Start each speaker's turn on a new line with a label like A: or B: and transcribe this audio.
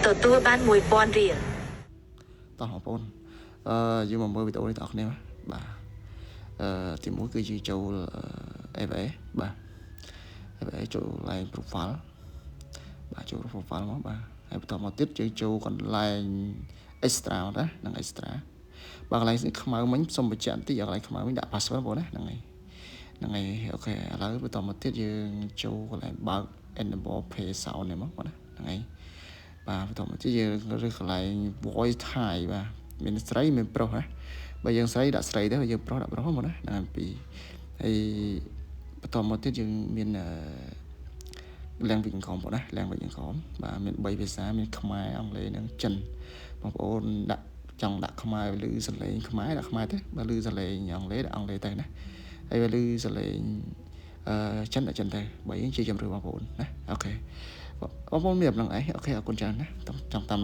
A: ទទួលបាន1000រៀល
B: តោះបងប្អូនអឺយើងមកមើលវីដេអូនេះបងប្អូនគ្នាបាទអឺទីមួយគឺយើងចូល ABA បាទ ABA ចូល line profile បាទចូល profile មកបាទហើយបន្តមកទៀតយើងចូលកន្លែង extra ណានឹង extra បាទកន្លែងនេះខ្មៅមិញសូមបញ្ជាក់បន្តិចកន្លែងខ្មៅមិញដាក់ password បងប្អូនណាហ្នឹងហើយហ្នឹងហើយ OK ឥឡូវបន្តមកទៀតយើងចូលកន្លែងបើក enable play sound នេះមកបងណាហ្នឹងហើយបាទបន្តមកទៀតយើងរើសកន្លែង voice type បាទមានស្រីមានប្រុសណាបើយើងស្រីដាក់ស្រីទៅបើយើងប្រុសដាក់ប្រុសមកណាហ្នឹងហើយពីរហើយបន្តមកទៀតយើងមានអឺ language ក្រោមបងណា language ក្រោមបាទមាន3ភាសាមានខ្មែរអង់គ្លេសនិងចិនបងប្អូនដាក់ចង់ដាក់ខ្មែរឬសលេងខ្មែរដាក់ខ្មែរទៅបើឮសលេងអង់គ្លេសដាក់អង់គ្លេសទៅណាហើយបើឮសលេងអឺចិនដាក់ចិនទៅបីជាជម្រើសបងប្អូនណា OK បងប្អូនមានប៉ុណ្ណឹងឯង OK អរគុណច្រើនណាចង់តាម